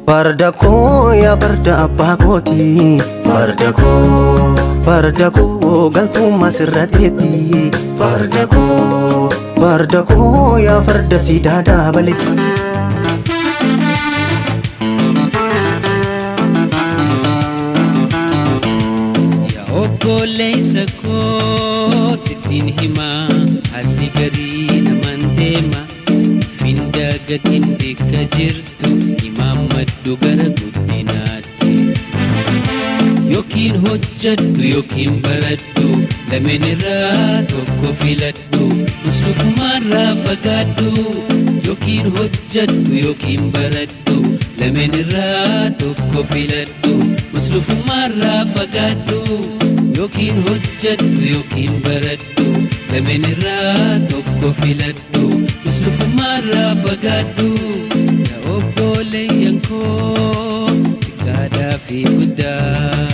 Farda koo yaa farda abbaa kooti, farda koo, farda koo galtummaa sirrateetti, farda koo, farda koo yaa farda siidaa daabale. Yaa obboleessa koo sittiin himaa haalli garii namaan deema finda gatiin bakka jirtu imaammadhu gara guddinaatti. Yookiin hojjadhu yookiin baradhu lameen irraa tokko filadhu muslukumaarraa fagaadhu. Yookiin hojjadhu yookiin baradhu lameen irraa tokko filadhu muslukumaarraa fagaadhu. Yookiin hojjadhu yookiin baradhu lameen irraa tokko filadhu muslukumaarraa fagaadhu. Yaa obboleeyyan koo xiqqaadhaa fi guddaa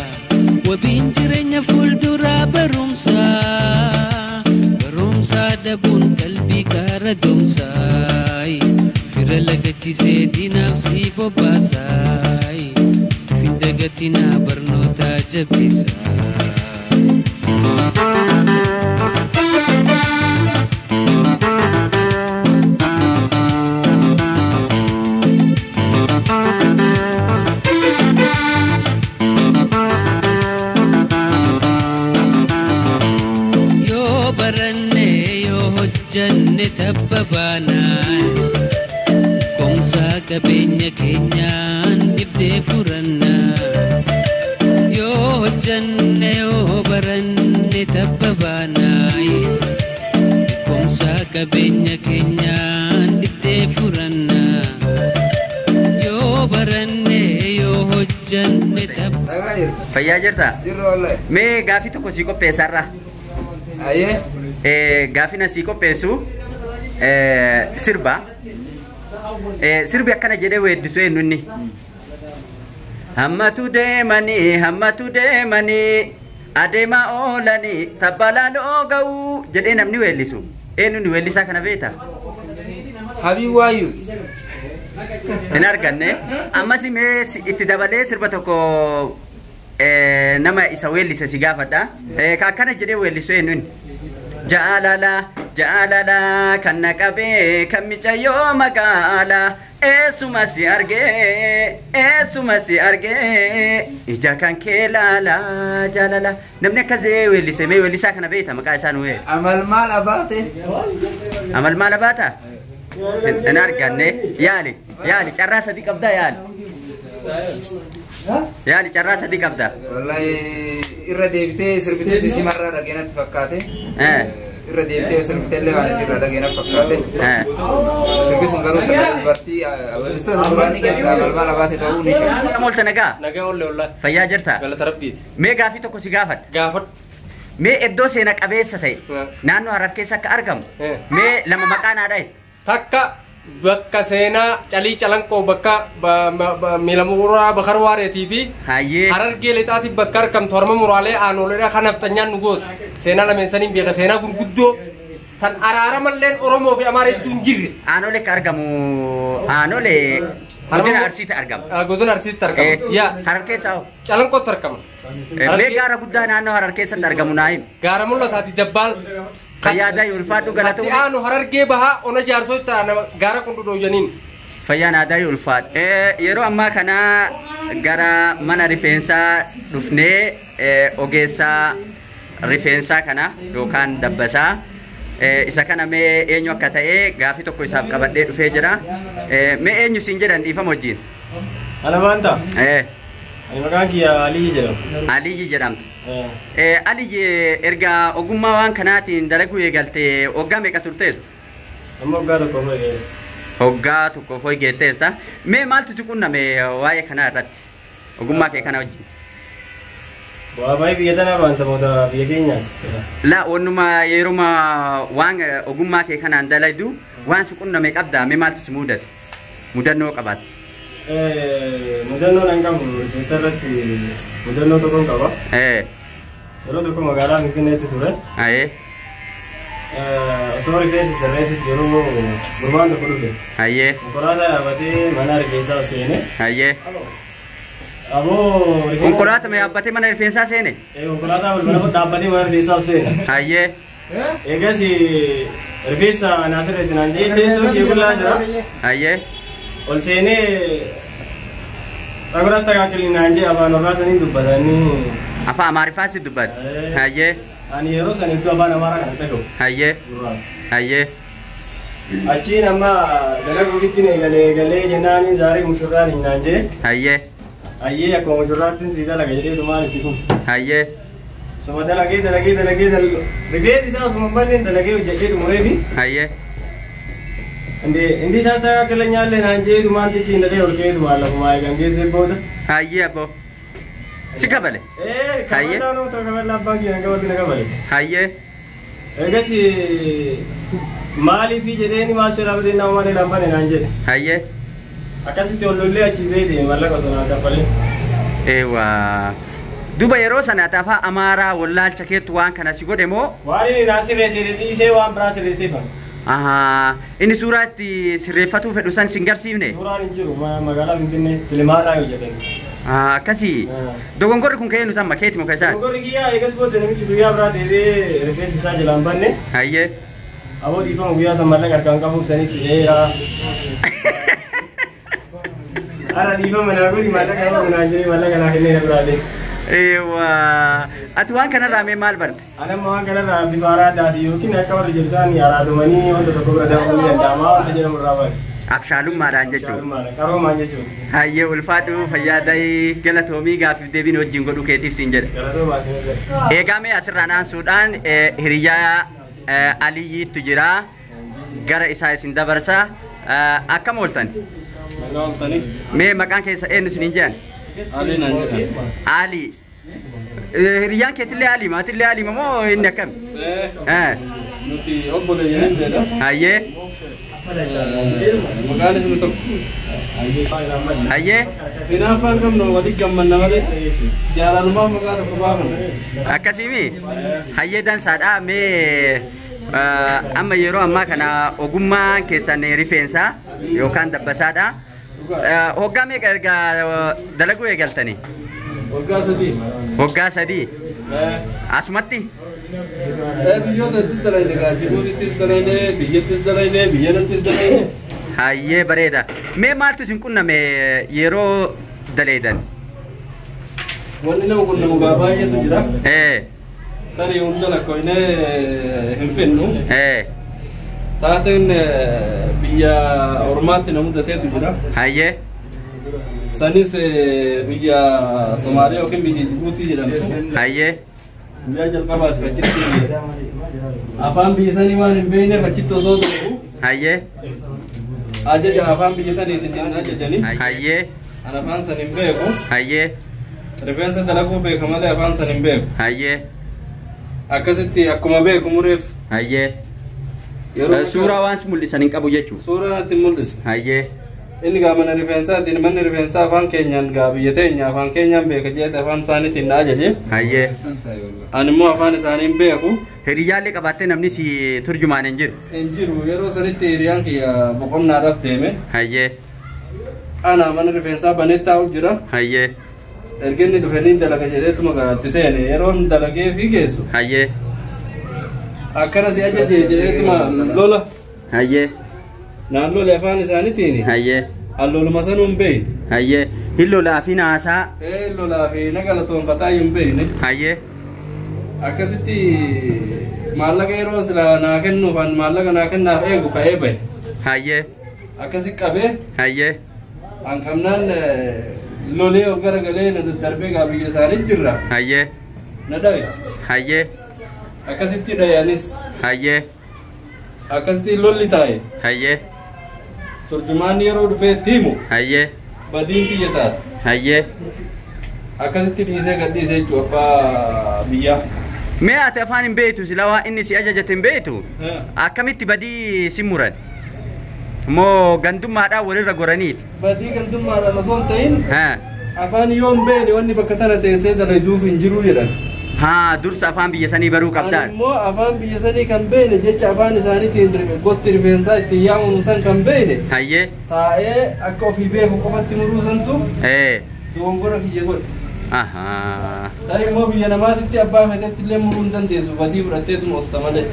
wabiin jireenya fuulduraa barumsaa barumsaa dhabuun qalbii kaara doomsaa fira lagachisee diinaaf si bobbaasaa finda gatinaa barnootaa jabeessaa. Yoo baranne yoo hojjanne tabba baanaan komsaa qabeenya keenyaan dibdee furannaa. Yoo hojjanne yoo baranne tabba baanaan komsaa qabeenya keenyaan dibdee furannaa. Yoo baranne yoo hojjanne tabba. Nagaa jirtu. Fayyaa jirtaa? Jirru wallahi. Mee gaafii tokko sii qopheessarra. Ayyee. Gaafii na sii qopheessu sirba. Sirbi akkana jedhee weeddisu eenyu inni? Hammatu deemanii hammatu deemanii adeemaa oolanii tabbalaan ooga'uu jedhee namni weellisu. Eenyu inni weellisaa kana beektaa? Habiib Waayyuuti. Hin arganne. Ammas mee itti dabalee sirba tokko nama isa weellise si gaafadha. Ka akkana jedhee weellisu eenyu inni? Jaalala jaalala kan na qabee kan micayyoo magaalaa eessuma si argee eessuma si argee ija kan kee laala jaalala. Namni akkas jedhee weellise mee weellisaa kana beekta maqaa isaa nu weele? Amal maal abaate? Amal maal abaata? Hin arganne. Yaali yaali carraa sadii qabdaa yaali. Yaali carraa sadii qabda. Wallahi irra deebitee sirbitee simarraa dhageenatti fakkaate. Irra deebitee sirbitee illee waan asirraa dhageenatti fakkaate. Sirbi sun garuu sagalee dubartii weellistoota duraanii keessaa amal maal abaate ta'uu ni shakka. Moolta nagaa? Nagaa olle ollaa. Fayyaa jirtaa? Galata rabbiiti. Mee gaafii tokko si gaafadha. Gaafadhu. Mee iddoo seena qabeessa ta'e naannoo Harar keessa akka argamu mee lama maqaa naa dhahi. Takka bakka seenaa calii calanqoo bakka miila muraa bakar waareetii fi Hayyee. Harargee lixaatiif bakka argamtu harma muraalee aanoleedha kan nafxanyaan nu gootu. Seenaa lameen saniin beeka seenaa gurguddoo tan araaramalleen Oromoo fi Amaara hedduu hin jirre. Aanolee akka argamu aanolee godina Arsiitti argama. Godina Arsiitti argama. Yaa Harar keessa hoo? Calanqootti argama. Mee gaara guddaa naannoo Harar keessatti argamu naa himi. Gaara mul'ataati dabbaal. Fayyaa daayi ulfaadhu galatu. Hatti aanu Harargee bahaa ona jaarsoo itti aana gaara qundhudhoo janiin. Fayyaan aadaa ulfaadhu. Yeroo ammaa kana gara mana rifeensaa dhufnee ogeessaa rifeensaa kana yookaan dabbasaa isa kana mee eenyu akka ta'e gaafii tokko isaaf qabadhee dhufee jira. Mee eenyu siin jedhan dhiifama wajjin? Ana maanta? Ani maqaan kiyya Aliyyi jedhama. Aliyyi jedhamta. Aliyyi erga ogummaa waan kanaatiin dalaguu eegalte waggaa meeqa turteerta? Amma waggaa tokko fooyyee. Waggaa tokko fooyyeetteerta. Mee maaltu si qunname waa'ee kanaa irratti? Ogummaa kee kana wajjin. Waa baay'ee biyya tanaa baantamoota biyya keenyaati. La onnuma yeruma waan ogummaa kee kanaan dalagdu waan si qunname qabdaa mee maaltu si mudate? Mudannoo qabaatti. Mudannoo nan qabu keessa irratti mudannoo tokkoon qaba. Yeroo tokko magaalaa Finfinneetti ture. Osoo rifeensa sirreessu jiru gurbaan tokko dhufe. Hayyee. Konkolaataa dhaabbatee mana rifeensaa seene. Hayyee. Aboo rifeensa. Konkolaataa yaabbatee mana rifeensaa seene? Konkolaataa balbala dhaabbatee mana rifeensaa seene. Hayyee. Eegas rifeensa naa sirreessinaan jee teessoo kee qullaa jira. Hayyee. Ol seenee Xaguras takaakilinaan jee afaan orraa saniin dubbatanii. Afaan Amaariffaa si dubbate? Hayyee. Ani yeroo san iddoo afaan Amaaraa kana dhagahu. Hayyee. Hayyee. Achiin amma dalaguu ittiin eegalee eegalee jennaan zaarii mushurraan hin jee. Hayyee. Hayyee akkuma mushurraattiin sii dalaga jedhee maal itti fufu. Hayyee. Suma dalagee dalagee dalagee rifeensi isaa osuma hin banne dalagee hojjedhee xumuree fi. Hayyee. Indi isaa takaakilenyaallee naan jee tumaan xixiin dhadhee ol ka'ee tumaan lafumaa eegan geessee booda. Hayyee abbo. Si kabale? Hayyee. Kabalaa nuu kabala abbaan kiyyan kabatti na kabale. Hayyee. Egas maaliif jedheeni maal sodaa batee nama malee lambane naan jedhe. Hayyee. Akkasitti ol lollee achi beete mallaqa osoo naan kaffalee. Eewwa. Duuba yeroo sana ati afaan Amaaraa wallaalcha keetu waan kana si godhe moo? Waan inni naan sirreessee dhiisee waan biraa sirreesseefan. Ahaa. Inni suuraa itti sirreeffatuu fedhu san sin garsiifne? Suuraan hin jiru magaalaa Finfinnee Silimaadhaa hojjetan. Akkasii. Dogongorri kun ka'ee nuti amma keeti moo keessaa? Dogongorri kiyyaa eegas booda namichi guyyaa biraa deebi'ee rifeensi isaa jalaan banne. Hayyee. Aboo dhiifama guyyaa san mallaqa harkaan qabuuf saniif si dheeraa. Ara dhiifama naa godhi maallaqa qabu naan jedhee maallaqa naa kennee na biraa deeme. Eewwa. Ati waan kanarraa mee maal barte? Ani amma waan kanarraa bifa araadaati yookiin akka warri jibsaan araadomanii wanta tokko bira darbuu ni danda'ama wanta jedhamu irraa bare. Abshaalummaadhaan jechuudha. Qaroomaan jechuudha. Hayyee ulfaadhu fayyaa ta'ii galatoomii gaaffiif deebiin wajjin godhuu keetiif siin jedha. Galatoomaa siin jedha. Eegaa mee asirraan aansuudhaan hiriyyaa Aliyyiitu jira. Gara isaa isin dabarsa. Akkam ooltan? Nagaa ooltanii. Mee maqaan keessa eenyu isiniin jedhan? Alii naan jedhan. Alii. Hiriyyaan keetillee Alii maatillee Alii moo inni akkam? Nuti obboleeyyan jedha. Hayyee. Maqaan isni tokko. Hayyee. Hinaaffaan qabnu walii gammanna malee jaalalumaan maqaa tokko baafanna. Akkasiimi? Hayyee dansaadha. Mee amma yeroo ammaa kana ogummaan keessan rifeensaa yookaan dabbasaadha. Hoggaa meeqa erga dalaguu eegaltanii? Waggaa 3. Waggaa 3? Asumatti? Biyyoota hedduu dalayne gaa Jibuutittis dalayne, biyyattis dalayne, biyyanattis dalayne. Hayyee bareeda. Mee maaltu isin qunname yeroo daleedan? Wanni nama qunnamu gaa baay'eetu jira. Tarii hunda lakkoofnee hin fennu. Taateen biyya ormaatti na mudateetu jira. Hayyee. Sanis biyya Somaaliyaa yookiin biyya Jibuutii jedhamtu. Hayyee. Guyyaa jalqabaatiif achitti afaan biyya sanii waan hin beekneef achitti osoo ta'u. Hayyee. Ajaja afaan biyya saniitiin hin ajajani. Hayyee. An afaan san hin beeku. Hayyee. Rifeensa dalaguu beeka malee afaan san hin beeku. Hayyee. Akkasitti akkuma beeku mureef. Hayyee. Suuraa waan mul'isan hin qabu jechuudha. Suuraa natti hin mul'ise. Hayyee. Inni gaa mana rifeensaatiin manni rifeensaa afaan keenyaan gaa biyya teenya afaan keenyaan beeka jeete afaan isaaniitiin na ajaje. Hayyee. Ani immoo afaan isaanii hin beeku. Hiriyyaallee qabaattee namni si turjumaan hin jiru. Hin jiru yeroo sanitti hiriyyaan kiyya boqonnaadhaaf deeme. Hayyee. Ana mana rifeensaa banee taa'u jira. Hayyee. Erga inni dhufe niin dalaga jedheetuma gaa itti seene yeroon dalagee fi geessu. Hayyee. Akkana si ajaje jedheetuma lola. Hayyee. Naan lole afaan isaaniitiin. Hayyee. Alloluma sanuu hin beekne. Hayyee. Hin lolaa fi naasaa. Lolaa fi na galatoonfataa hin beekne. Hayyee. Akkasitti maallaqa yeroo silaa naa kennuuf an maallaqa naa kennaaf eegu ka'ee bahe. Hayyee. Akkasi qabee. Hayyee. An qabnaan lolee of garagalee na daddarbee gaa biyya isaanii jirra. Hayyee. Na dhabe. Hayyee. Akkasitti dhaye anis. Hayyee. Akkasitti lolli taa'e. Hayyee. Turjumaanni yeroo dhufee itti himu. Hayyee. Badiin kiyya taate. Hayyee. Akkasitti dhiisee gad dhiisee jechuudha abbaa biyyaa. Mee ati afaan hin beektu sila waan inni si ajajate hin beektu? Akkamitti badii si muran? Moo gandummaadhaan walirra goraniiti? Badii gandummaadhaan osoo hin ta'in afaan yoo hin beekne wanni bakka tana teessee dalayduuf hin jiru jedhan. Haa, dursa afaan biyya sanii baruu qabdaa. Ani immoo afaan biyya sanii kan beekne jecha afaan isaaniitiin gosti rifeensaa ittiin yaamamu san kan beekne Hayyee. taa'ee akka ofii beeku qofatti muruu santu Ee. dogongora kiyya godhe. Ahaa. Tarii immoo biyya namaatitti abbaa feetetti illee muruu hin dandeessu badii fudhatteetuma osta malee.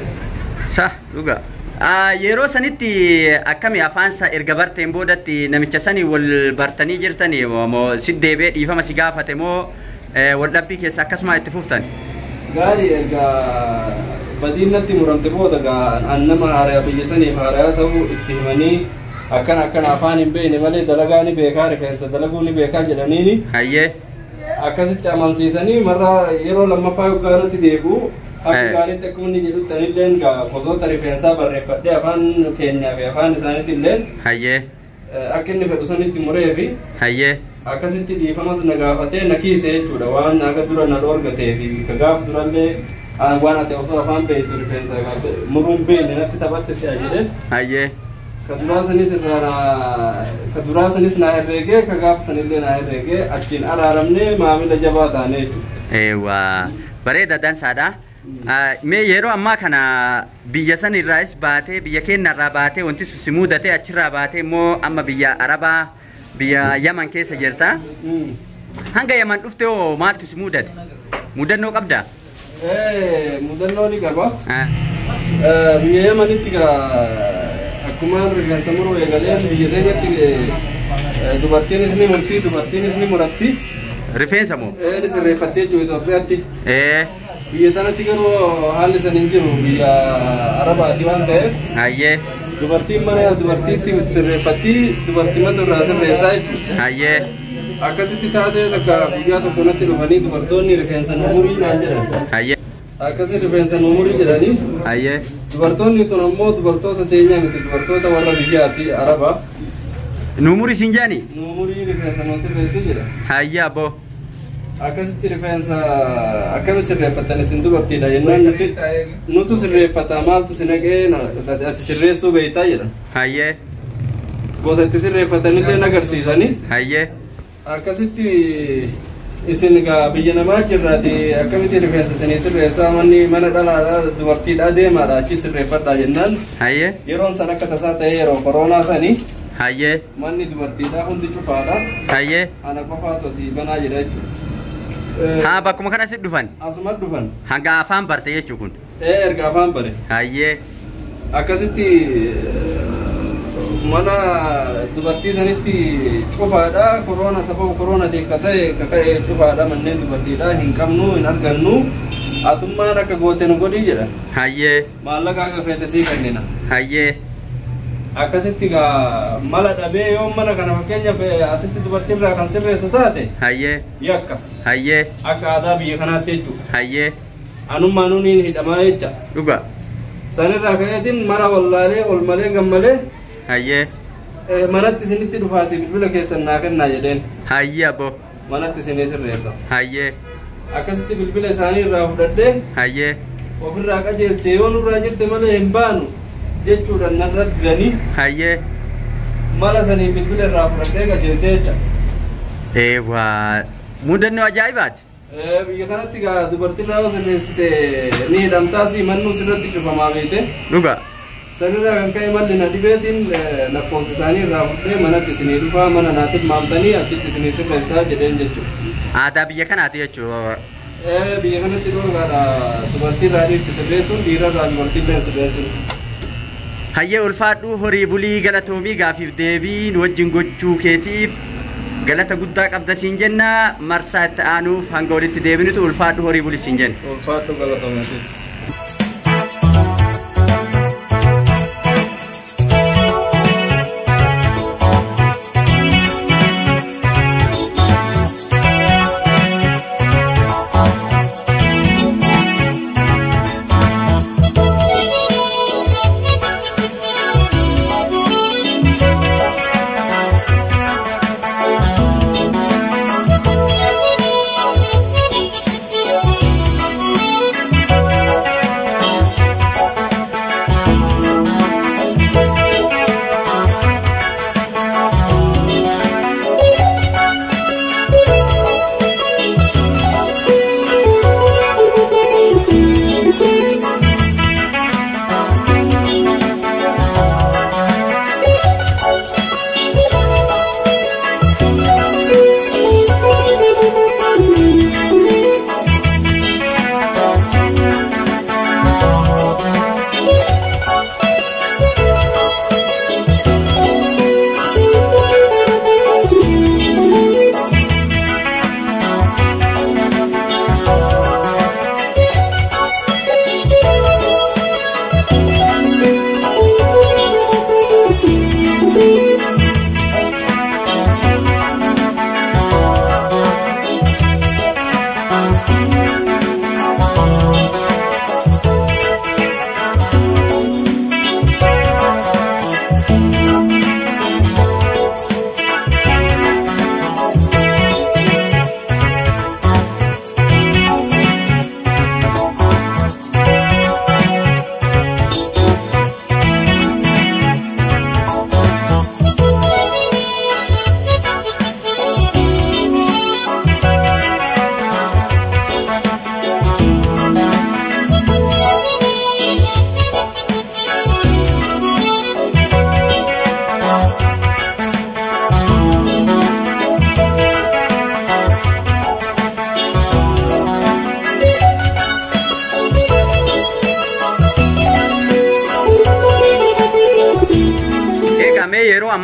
Sa dhuga. Yeroo sanitti akkami afaan isaa erga barteen boodatti namicha sanii wal bartanii jirtanii moo si deebi'ee dhiifama si gaafate moo wal dhabbii keessa akkasuma itti fuftan? Gaarii erga badiin natti muramte booda gaa an nama haaraa biyya saniif haaraa ta'uu itti himanii akkana akkana afaan hin beekne malee dalagaa ni beekaa rifeensa dalaguu ni beekaa jedhaniini Hayyee. akkasitti amansiisanii marra yeroo lammaffaa yoggaa natti deebi'u akka gaariitti akkuma inni jedhutti anilleen gaa gosoota rifeensaa barreeffadhee afaan keenyaa fi afaan isaaniitti illeen Hayyee. akka inni fedhu sanitti muree fi Hayyee. akkasitti dhiifamas na gaafatee na kiise jechuudha waan akka dura na dhoorgatee fi ka gaaf durallee waan ati osoo afaan beektu rifeensa muruun beekne natti taphatte si'a jedhe Hayyee. ka duraa sanis irraa ka duraa sanis na herreegee ka gaaf sanillee na herreegee achiin araaramnee maamila jabaa taane jechuudha. Eewwa bareeda dansaadha. Mee yeroo ammaa kana biyya san irraas baatee biyya keenya irraa baatee wanti sun si mudatee achirraa baatee immoo amma biyya Arabaa biyya Yaman keessa jirta. Hanga Yaman dhufte hoo maaltu si mudate? Mudannoo qabdaa? Mudannoo ni qaba. Biyya Yamanitti gaa akkuma rifeensa muruu eegaleen biyya teenyatti dubartiinis ni murtii dubartiinis ni muratti. Rifeensa moo? Ni sirreeffattee jechuudha Itoophiyaatti. Ee. Biyya tanatti garuu haalli san hin jiru biyya Arabaati waan ta'eef. Hayyee. Dubartiin mana dubartiitti sirreeffatti dubartimatu irraa sirreessaa jechuudha. Hayyee. Akkasitti taatee takka guyyaa tokko natti dhufanii dubartoonni rifeensa nu murii naan jedhan. Hayyee. Akkasi rifeensa nu murii jedhanii. Hayyee. Dubartoonni tun ammoo dubartoota teenyaa miti dubartoota warra biyyaati Arabaa. Nu murii siin jedhanii? Nu murii rifeensa nu sirreessi jedha. Hayyee abboo. Akkasitti rifeensa akkami sirreeffatan isin dubartiidha jennaan nuti nutu sirreeffata maaltu si naqee ati sirreessuu beektaa jedhan. Hayyee. Gosa itti sirreeffatanillee agarsiisanii. Hayyee. Akkasitti isin egaa biyya namaa jirraati akkamitti rifeensa isinii sirreessaa manni mana dhalaadhaa dubartiidhaa deemaadha achi sirreeffadhaa jennaan. Hayyee. Yeroon san akka tasaa ta'ee yeroo koronaa sanii Hayyee. manni dubartiidhaa hundi cufaadha. Hayyee. Ana qofaatu asii banaa jira jechuudha. Haa bakkuma kanatti dhufan. Asuma dhufan. Hanga afaan barte jechuu kun. Erga afaan bare. Hayyee. Akkasitti mana dubartii sanitti cufaadha koroona sababa koroonaatiif ka ta'e ka ka'e cufaadha manneen dubartiidha hin qabnu hin argannu atummaan akka goote nu godhii jedha. Hayyee. Maallaqa akka feete sii kennina. Hayyee. Akkasitti gaa mala dhabee yoo mana kana fakkeenyaaf asitti dubartiirraa kan sirreessu taate. Hayyee. Yakka. Hayyee. Akka aadaa biyya kanaatti jechuudha. Hayyee. Anummaa nuuniin hidhamaa jecha. Dhuga. Sanirraa ka'eetiin mala wallaalee ol malee gammalee. Hayyee. Manatti isinitti dhufaati bilbila keessan naa kennaa jedheen. Hayyee abbo. Manatti isinii sirreessa. Hayyee. Akkasitti bilbila isaanii irraa fudhadhee. Hayyee. Ofirraa qajeelchee yoo nurraa jirte malee hin baanu jechuudhaan narratti ganii. Hayyee. Mala sanii bilbila irraa fudhadhee qajeelchee jecha. Eewwa mudannoo ajaa'ibaati. Biyya kanatti gaa dubartiirraa yoo sirreessite ni hidhamtaas mannuu sirratti cufamaa beekte. Dhuga. Sanirraa kan ka'e malli na dhibeetiin lakkoofsa isaanii irraa fudhee manatti isinii dhufaa mana naatiif maamtanii achitti isinii sirreessaa jedheen jechuudha. Aadaa biyya kanaati jechuudha. Biyya kanatti dhorkaadha dubartiirraa dhiirti sirreessuun dhiirarraa dubartiillee sirreessuun. Hayyee ulfaadhu horii bulii galatoomii gaafiif deebii nu wajjin gochuu keetiif galata guddaa qabda siin jenna marsaa itti aanuuf hanga walitti deebinutu ulfaadhu horii bulii siin jenna. Ulfaadhu galatoomeetis. Thank you.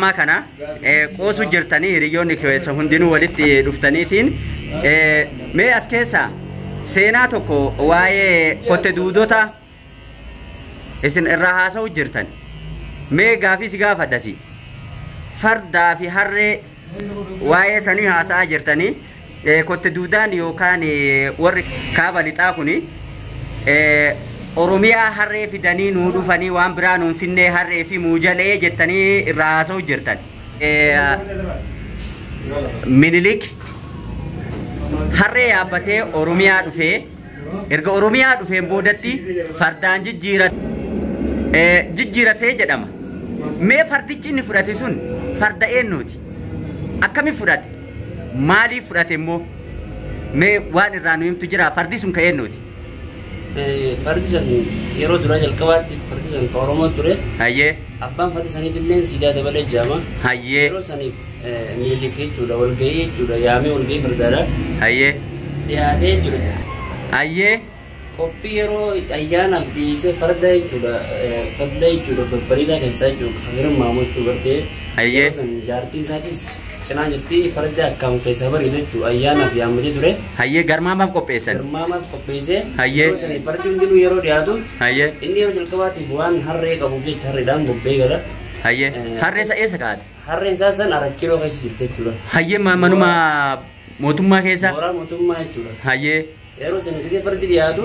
ammaa kana qoosu jirtanii hiriyoonni keessa hundinuu walitti dhuftaniitiin mee as keessa seenaa tokko waa'ee kotte duudota isin irraa haasa'u jirtan. Mee gaafii si gaafadhasi. Fardaa fi harree waa'ee sanii haasa'aa jirtanii kotte duudaan yookaan warri kaaba lixaa kuni Oromiyaa harree fidanii nuu dhufanii waan biraa nuun finnee harree fi muujalee jettanii irraa haasa'u jirtan. Minilik harree yaabbatee Oromiyaa dhufee erga Oromiyaa dhufeen boodatti fardaan jijjiiratee jedhama. Mee fardichi inni fudhate sun farda eenyuuti? Akkamiin fudhate? Maaliif fudhate immoo? Mee waan irraa nu himtu jira fardi sun ka eenyuuti? Fardi san yeroo duraa jalqabaatti fardi san ka Oromoo ture. Hayyee. Abbaan fardi saniitillee Siidaa Dabalee jedhama. Hayyee. Yeroo saniif Minilik jechuudha walgahii jechuudha yaamee walgahii fardaadha. Hayyee. Dhiyaatee jechuudha. Hayyee. Qophii yeroo ayyaanaaf dhiyeessee farda jechuudha farda jechuudha babbareedaa keessaa jechuudha kan hirmaamu jechuudha gartee. Hayyee. Yeroo san jaartiin isaatis cinaa jirti farda akkaan keessaa bareedu jechuudha ayyaanaaf yaammatee ture. Hayyee garmaamaaf qopheessan. Garmaamaaf qopheessee. Hayyee. Yeroo saniif fardi hundinuu yeroo dhiyaatu. Hayyee. Inni yeroo jalqabaatiif waan harree qabuuf jecha harreedhaan bobba'ee gala. Hayyee. Harree isa eessa kaa'ate? Harreen isaa san 4 kiiloo keessa jirti jechuudha. Hayyee manuma mootummaa keessa. Mooraa mootummaa jechuudha. Hayyee. Yeroo sana gisee fardi dhiyaatu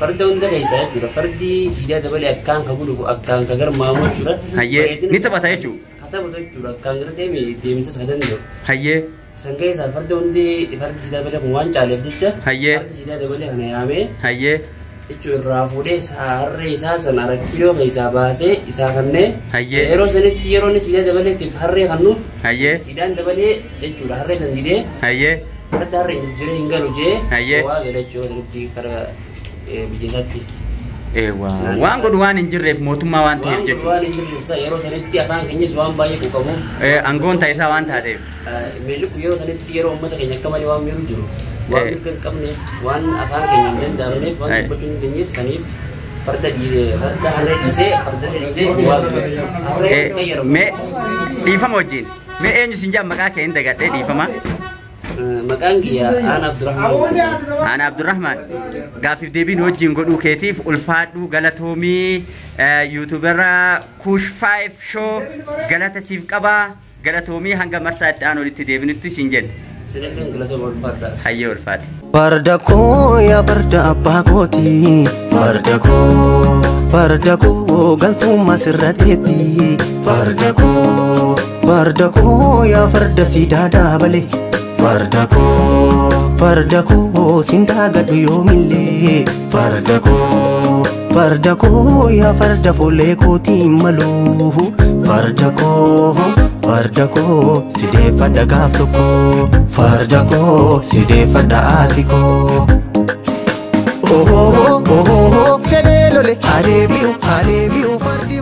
farda hunda keessaa jechuudha. Fardi Siidaa Dabalee akkaan ka gulufu akkaan ka garmaamu jechuudha. Hayyee ni taphata jechuudha. Ka taphatu jechuudha akkaan gartee deemsa isa danda'u. Hayyee. San keessaa farda hundi fardi Siidaa Dabalee kun waan caaleef jecha. Hayyee. Fardi Siidaa Dabalee kana yaamee. Hayyee. Jechuun irraa fuudhee harree isaa san 4 kiiloo keessaa baasee isaa kannee. Hayyee. Yeroo sanitti yeroo inni Siidaa Dabaleetiif harree kannu. Hayyee. Siidaan Dabalee jechuudha harree san didee. Hayyee. Farda harree jijjiiree hin galu jee. Hayyee. Waa gala jechuudha sanitti karaa biyya isaatti. Waan godhu waan hin jirreef mootummaa waan ta'eef jechuudha. Waan hin jirreef yeroo sanitti afaan keenyas waan baay'ee quuqamu. Aangoon ta'isaa waan taateef. Minilik yeroo sanitti yeroo uummata keenya akka malee waan miiru jiru. Waan mirga hin qabneef waan afaan keenya hin danda'amneef waan dubbachuu hin dandeenyeef saniif farda dhiisee farda harree dhiisee farda dhiisee waa gala. Harree fayyadamu. Mee dhiifama wajjin mee eenyu sin jaan maqaa kee hin dagadhee dhiifama. Maqaan kiyya Aan Abdurrahmaan. Aan Abdurrahmaan gaaffiif deebiin wajjin godhuu keetiif ulfaadhuu galatoomii yuutuubarra Kuush 5 Show galata siif qabaa galatoomii hanga marsaa itti aanu olitti deebinutti siin jenna. Sinilleen galatooma ulfaadha. Hayyee ulfaadha. Farda koo yaa farda abbaa kooti. Farda koo farda koo galtummaa sirra teetti. Farda koo farda koo yaa farda Siidaa Dabalee. Farda koo farda koo sindaagadhu yoomillee. Farda koo farda koo yaa farda fuullee kootiin malu. Farda koo farda koo sideeffadha gaaf tokko. Farda koo sideeffadha haati koo. Ohoo ohoo jedhee lole adeebi'u adeebi'u fardi.